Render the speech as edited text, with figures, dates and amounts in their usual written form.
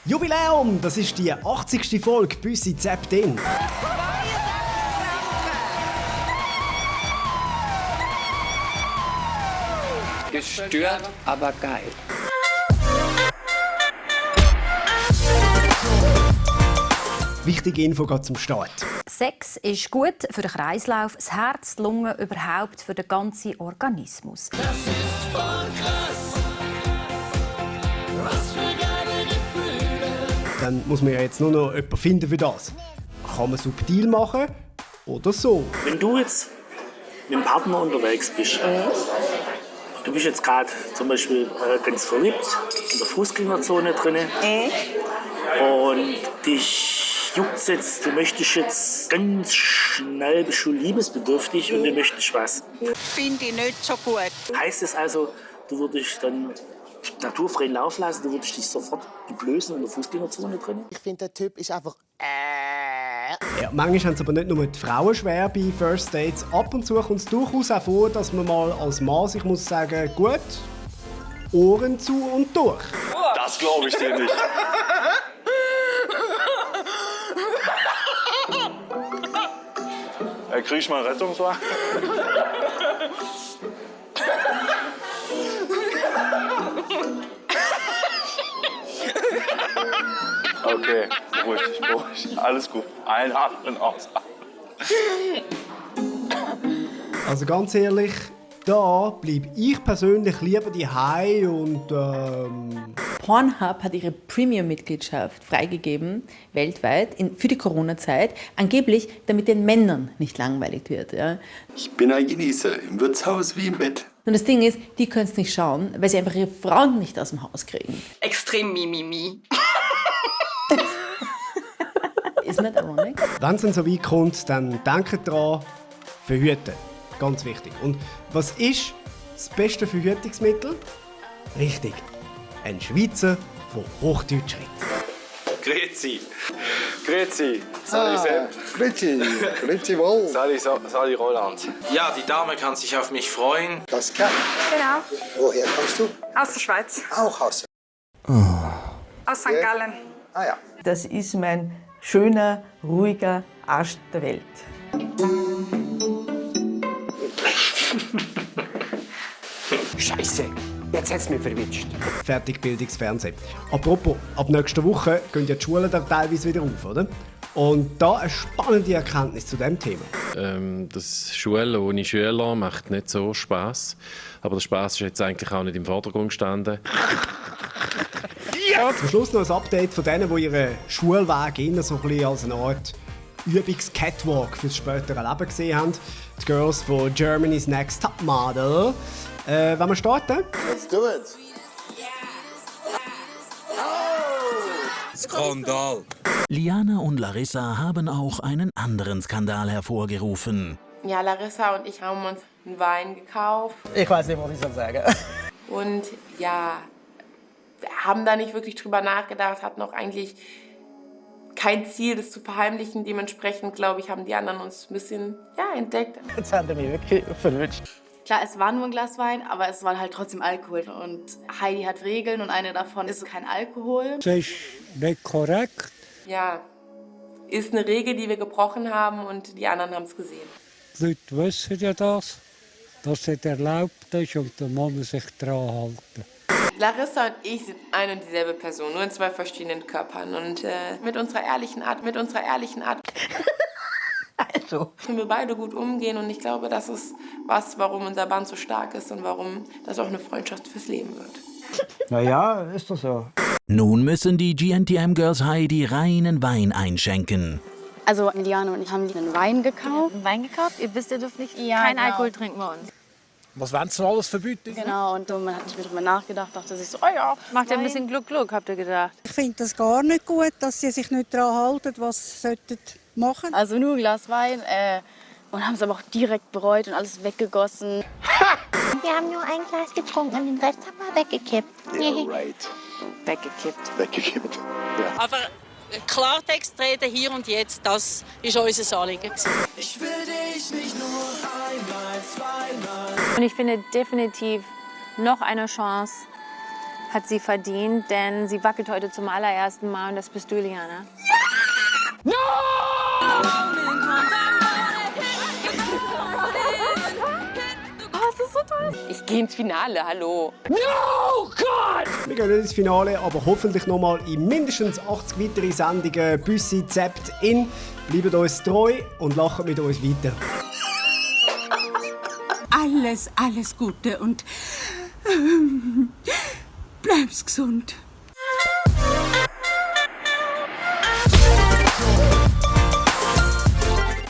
Jubiläum! Das ist die 80. Folge Büssi Zepp Ding. Gestört, aber geil. Wichtige Info geht zum Start. Sex ist gut für den Kreislauf, das Herz, die Lunge, überhaupt für den ganzen Organismus. Das ist voll krass. Was für geile Gefühle. Dann muss man ja jetzt nur noch jemanden finden für das. Kann man subtil machen oder so? Wenn du jetzt mit dem Partner unterwegs bist, du bist jetzt gerade zum Beispiel ganz verliebt, in der Fußgängerzone drin und dich juckt's jetzt, du möchtest jetzt ganz schnell, bist du liebesbedürftig und du möchtest was. Finde ich nicht so gut. Heißt es also, du würdest dann naturfreien Lauf lassen, du würdest dich sofort blößen in der Fußgängerzone drin? Ich finde, der Typ ist einfach Ja, manchmal haben es aber nicht nur die Frauen schwer bei First Dates. Ab und zu kommt es durchaus auch vor, dass man mal als Mann sich muss sagen, gut, Ohren zu und durch. Das glaube ich dir nicht. Krieg ich mal einen Rettungswagen? Okay, beruhig dich. Alles gut. Einatmen, ausatmen. Also ganz ehrlich, da bleibe ich persönlich lieber daheim und Pornhub hat ihre Premium-Mitgliedschaft freigegeben, weltweit, für die Corona-Zeit, angeblich, damit den Männern nicht langweilig wird. Ja. Ich bin ein Genießer, im Wirtshaus wie im Bett. Und das Ding ist, die können es nicht schauen, weil sie einfach ihre Frauen nicht aus dem Haus kriegen. Extrem Mimimi. Ist nicht ironisch? wenn es dann so weit kommt, dann denkt dran, verhüten. Ganz wichtig. Und was ist das beste Verhütungsmittel? Richtig, ein Schweizer, der Hochdeutsch redet. Grüezi. Grüezi. Sali Sepp. Grüezi. Grüezi wohl. Sali Roland. Ja, die Dame kann sich auf mich freuen. Das kann. Genau. Woher kommst du? Aus der Schweiz. Auch aus. Aus St. Gallen. Ah ja. Das ist mein schöner, ruhiger Arsch der Welt. Scheiße, jetzt hat's mich verwitscht. Fertigbildungsfernsehen. Apropos, ab nächster Woche gehen ja die Schulen dann teilweise wieder auf, oder? Und da eine spannende Erkenntnis zu diesem Thema. Das Schulen ohne Schüler macht nicht so Spass. Aber der Spass ist jetzt eigentlich auch nicht im Vordergrund gestanden. Zum Schluss noch ein Update von denen, die ihren Schulweg innen so ein bisschen als eine Art Übungs-Catwalk fürs spätere Leben gesehen haben. Die Girls von Germany's Next Top Model. Wenn wir starten? Let's do it. Skandal. Liana und Larissa haben auch einen anderen Skandal hervorgerufen. Ja, Larissa und ich haben uns einen Wein gekauft. Ich weiß nicht, was ich sagen soll. Und ja, wir haben da nicht wirklich drüber nachgedacht, hatten auch eigentlich kein Ziel, das zu verheimlichen. Dementsprechend, glaube ich, haben die anderen uns ein bisschen entdeckt. Jetzt haben wir mich wirklich verwünscht. Klar, es war nur ein Glas Wein, aber es war halt trotzdem Alkohol. Und Heidi hat Regeln und eine davon ist kein Alkohol. Das ist nicht korrekt. Ja, ist eine Regel, die wir gebrochen haben und die anderen haben es gesehen. Die Leute wissen ja das, dass es erlaubt ist und da muss man sich daran halten. Larissa und ich sind eine und dieselbe Person, nur in zwei verschiedenen Körpern. Und mit unserer ehrlichen Art Also. können wir beide gut umgehen. Und ich glaube, das ist was, warum unser Band so stark ist und warum das auch eine Freundschaft fürs Leben wird. Naja, ist doch so. Nun müssen die GNTM-Girls Heidi reinen Wein einschenken. Also Liane und ich haben einen Wein gekauft. Einen Wein gekauft? Ihr wisst, ihr dürft nicht, Kein Alkohol trinken bei uns. Was wollen Sie alles verbieten? Genau, und man hat nicht mehr drüber nachgedacht, dachte sich so, oh ja, Macht ja ein bisschen Gluck, habt ihr gedacht. Ich finde das gar nicht gut, dass sie sich nicht daran halten, was sie machen sollten. Also nur ein Glas Wein und haben es aber auch direkt bereut und alles weggegossen. Wir haben nur ein Glas getrunken und den Rest haben wir weggekippt. Yeah, right. Weggekippt. Ja. Aber Klartext reden hier und jetzt, das ist unser Anliegen. Ich will dich nicht nur einmal, zweimal. Und ich finde definitiv noch eine Chance hat sie verdient, denn sie wackelt heute zum allerersten Mal und das bist du, Liana. No! Oh, das ist so toll. Ich gehe ins Finale, hallo. No, Gott! Wir gehen nicht ins Finale, aber hoffentlich noch mal in mindestens 80 weitere Sendungen Büssi Zept in. Bleibt uns treu und lacht mit uns weiter. Alles Gute und bleib's gesund.